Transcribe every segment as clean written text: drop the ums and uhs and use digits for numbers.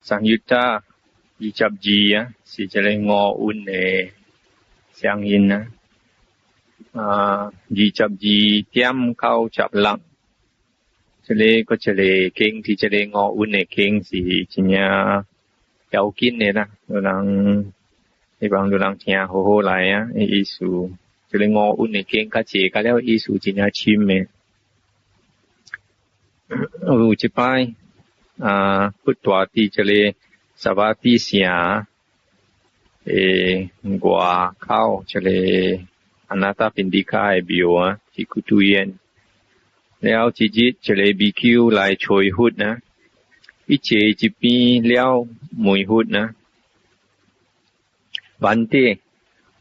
Saṃyutta 22啊，是這个五蘊的相應啊。啊，22.96，這个閣一个經，佇這个五蘊的經是真正要緊的啦。有人希望有人聽好好來啊，意思，這個五蘊的經較濟，較了意思真正深的。有一擺啊，佛蹛佇這个薩瓦蒂城的外口，這个阿那達賓迪卡的廟啊，是古都院。了一日，一个比丘來揣佛啊，伊坐一邊了問佛啊：梵蒂，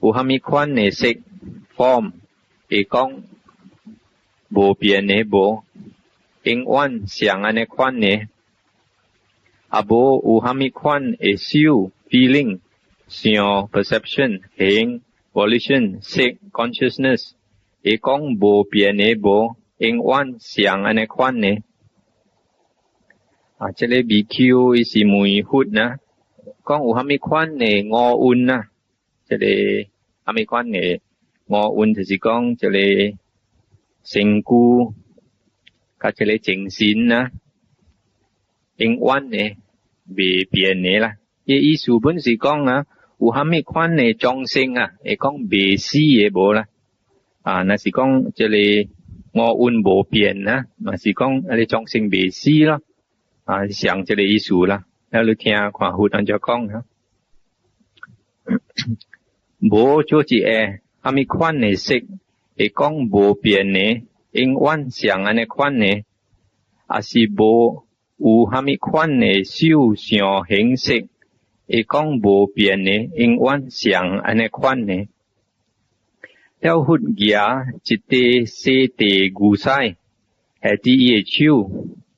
有蝦米款的色 form 會講無變的無？永遠像按呢款的？啊無有蝦米款的受 feeling 想 perception 行 volition 識 consciousness 會講無變的無？永遠像按呢款的？啊，這个比丘伊是問佛啊，講有蝦米款的五蘊啊？這个蝦米款的五蘊就是講這个身軀，佮這个精神啊，永遠的袂變的啦。伊意思本是講啊，有蝦米款的眾生啊，會講袂死的無啦？啊，若是講這个五蘊無變啊，嘛是講啊个眾生袂死咯。啊，像這个意思啦。啊，你聽看佛按怎講啊？無做一个蝦米款的色，會講無變的，永遠像按呢款的，抑是無有蝦米款的受想行識，會講無變的，永遠像按呢款的。了佛舉一塊洗地牛屎，下佇伊的手，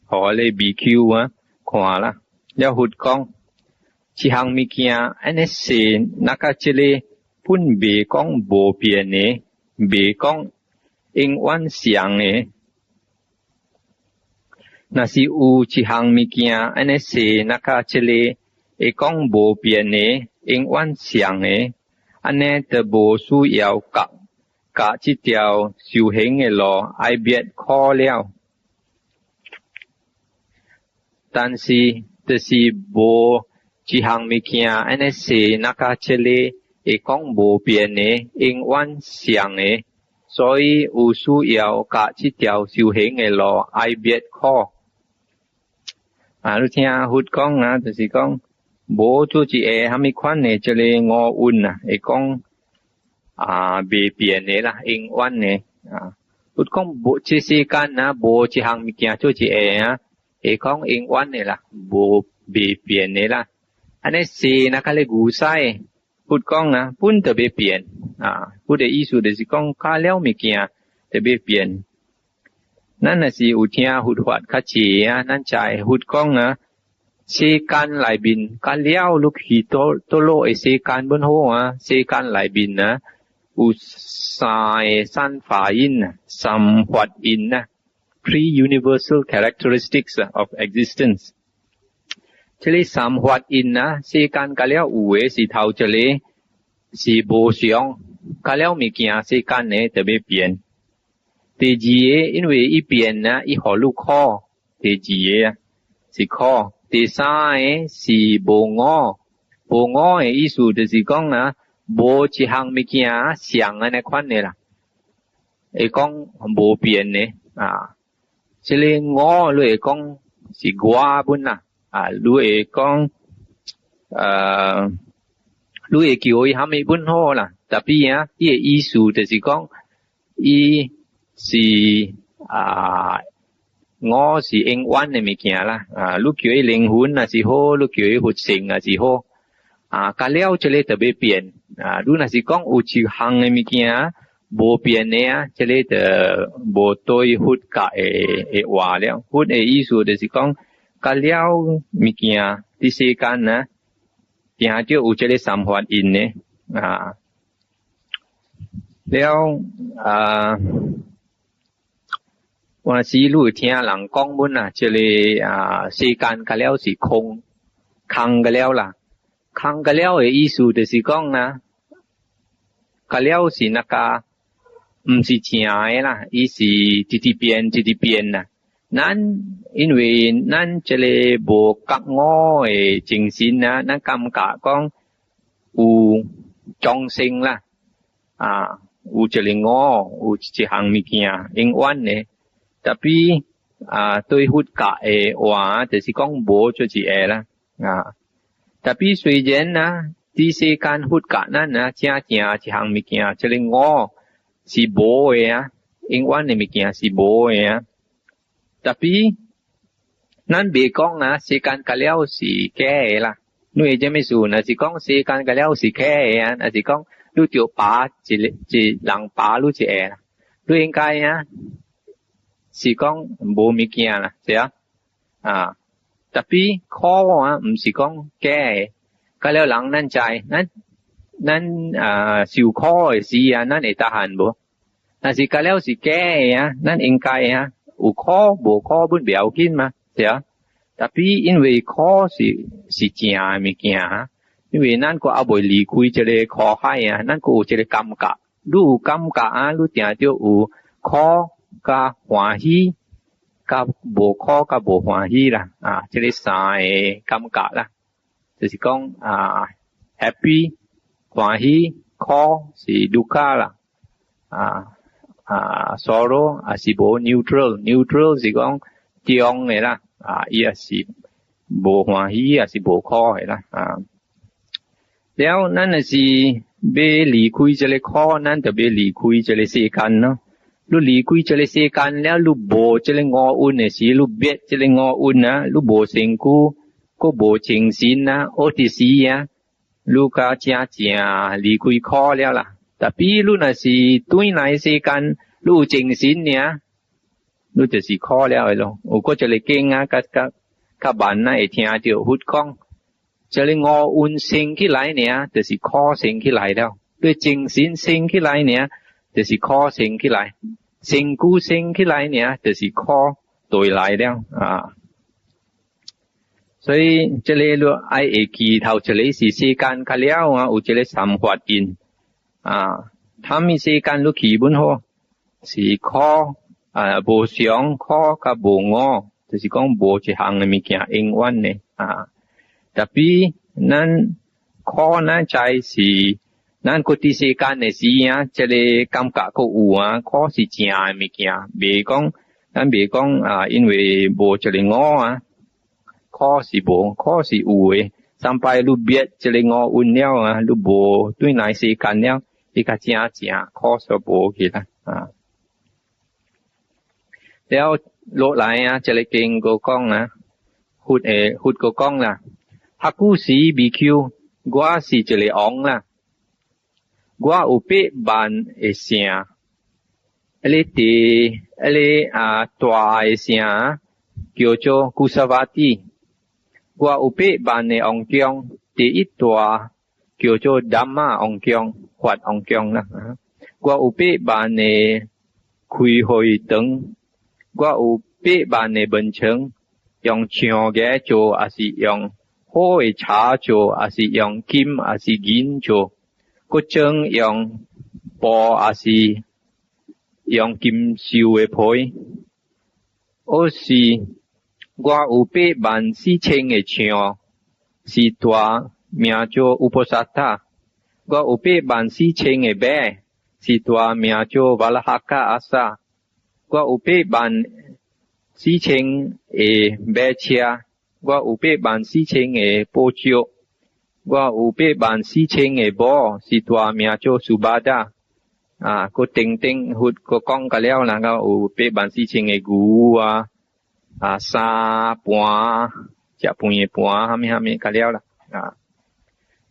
予彼个比丘啊看啦。了佛講，這項物件按呢細，若佮這个本袂講無變的，袂講永遠像的。若是有一項物件按呢細，若佮這個會講無變的，永遠像的，按呢就無需要覺覺這條修行的路愛滅苦了。但是，就是無一項物件按呢細，若佮這個會講無變的，永遠像的，所以有需要覺這條修行的路愛滅苦。啊，你聽佛講啊，就是講無做一个蝦米款的這个五蘊啊，會講啊袂變的啦，永遠的啊。佛講無這世間啊，無一項物件做一个啊，會講永遠的啦，無袂變的啦。按呢細若佮咧牛屎，佛講啊，本就欲變啊。佛的意思就是講，較了物件就欲變。咱若是有聽佛法較濟啊，咱知佛講啊，世間內面較了你去佗佗落的世間本好啊，世間內面啊有三个三法印啊，三法印啊，three universal characteristics of existence。這个三法印啊，世間較了有的是頭一个是無常，較了物件世間的就欲變。第二个，因為伊變啊，伊予你苦。第二个啊是苦。第三个是無我，無我的意思就是講啊，無一項物件像按呢款的啦，會講無變的啊。這个我你會講是我本啦，啊，你會講，你會叫伊蝦米本好啦，tapi 啊，伊的意思就是講，伊是啊，我是永遠的物件啦，啊，你叫伊靈魂也是好，你叫伊佛性也是好，啊，較了這个就欲變，啊，你若是講有一項的物件無變的啊，這个就無對佛教的的話了。佛的意思就是講，較了物件佇世間啊，定著有這个三法印的，啊，了啊。有時你會聽人講本啊，這个啊世間較了是空，空個了啦。空個了的意思就是講啊，個了是那個毋是正的啦，伊是一直變一直變啦。咱因為咱這個無覺悟的精神啊，咱感覺講有眾生啦，啊，有一個我，有一項物件永遠的。Tapi 啊，對佛教的話，就是講無就一個啦，啊。Tapi 雖然啊，佇世間佛教咱啊，正正一項物件，這個我是無的啊，永遠的物件是無的啊。Tapi 咱袂講啊，世間甲了是假的啦。你會啥物事？若是講世間甲了是假的啊，若是講你著拔一個一人拔你一下啦，你應該啊是講無物件啦，是啊？啊，tapi 苦啊，毋是講假的。甲了人咱知，咱咱啊受苦的時啊，咱會 tahan 無？若是甲了是假的啊，咱應該啊有苦無苦本袂要緊嘛，是啊？Tapi 因為苦是是正的物件啊，因為咱閣猶未離開這個苦海啊，咱閣有這個感覺，你有感覺啊，你定著有苦佮歡喜，佮無苦佮無歡喜啦，啊，這個三個感覺啦，就是講啊，happy 歡喜，苦是 dukkha 啦，啊啊 sorrow 也是無 neutral，neutral 是講中的啦。啊，伊也是無歡喜，也是無苦的啦。啊，了，咱若是欲離開這个苦，咱就欲離開這个世間咯。你離開這个世間了，你無這个五蘊的時，你滅這個五蘊啊，你無身軀，閣無精神啊，學佇時啊，你較正正離開苦了啦。Tapi 你若是轉來世間，你有精神爾，你就是苦了的咯。有閣一個經啊，較較較慢啊，會聽著佛講，這个五蘊生起來爾，就是苦生起來了。你精神生起來爾，就是苦生起來。身軀生起來爾，就是苦對來了啊。所以這个你愛會記頭一个是世間較了啊，有這个三法印啊。他物世間你去本好，是苦啊，無常苦佮無我，就是講無一項的物件永遠的啊。Tapi 咱苦咱知是咱閣佇世間的時啊，這个感覺閣有啊，苦是正的物件，袂講咱袂講啊，因為無一个我啊，苦是無，苦是有的。三擺你滅這个五蘊了啊，你無轉來世間了，伊較正正苦就無去啦啊。了落來啊，這个經閣講啊，佛的佛閣講啦，比丘時比丘，我是一个王啦，我有8萬的城，彼个地，彼个啊大的城叫做 Kusavati。我有八萬的王宮，第一大叫做 Dhamma 王宮，法王宮啦。我有八萬的開會堂，我有八萬的門窗，用象牙做，抑是用好的柴做，抑是用金，抑是銀做，閣裝用布，抑是用金獸的皮。爾時我有84,000個象，是大名做 Uposatha。我有八萬四千個馬，是大名做 Valahaka assa。我有八萬四千個馬車，我有八萬四千個寶石，我有八萬四千個寶，是大名做 Subhadda。啊，閣等等佛閣講甲了，那個有八萬四千個牛啊，啊，衫盤，食飯的盤，啥物啥物，甲了啦，啊，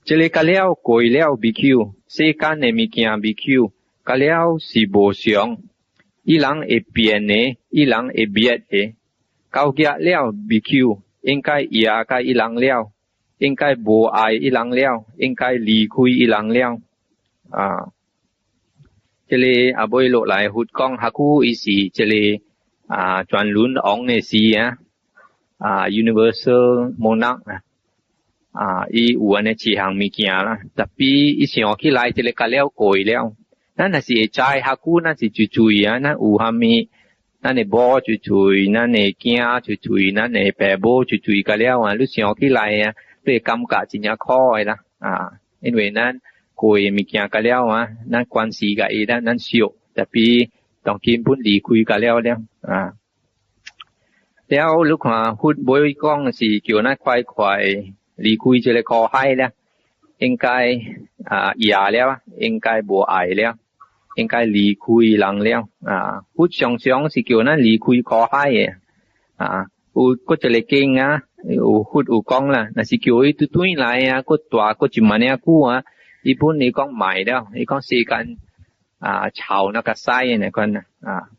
這个甲了過了，比丘，世間的物件，比丘，甲了是無常，伊人會變的，伊人會滅的。到結了，比丘，應該厭甲伊人了，應該無愛伊人了，應該離開伊人了，啊，這個後尾落來佛講，比丘伊是這個啊，轉輪王的時啊，啊，Universal Monarch 啊，啊，伊有按呢這項物件啦，tapi 伊想起來這个較了過了。咱若是會知較久，咱是注注意啊，咱有啥物，咱的某注注意，咱的囝注注意，咱的爸母注注意較了啊，你想起來啊，你會感覺真正苦的啦，啊，因為咱過的物件較了啊，咱關係共伊，咱咱熟，tapi 當今本離開較了了，啊。了，你看佛尾講是叫咱快快離開這个苦海了，應該啊厭了，應該無愛了，應該離開人了啊！佛常常是叫咱離開苦海的啊！有閣一个經啊，有佛有講啦，若是叫伊拄轉來啊，閣蹛閣這麼爾久啊，伊本伊講莫了，伊講世間啊臭那個屎的那款啊！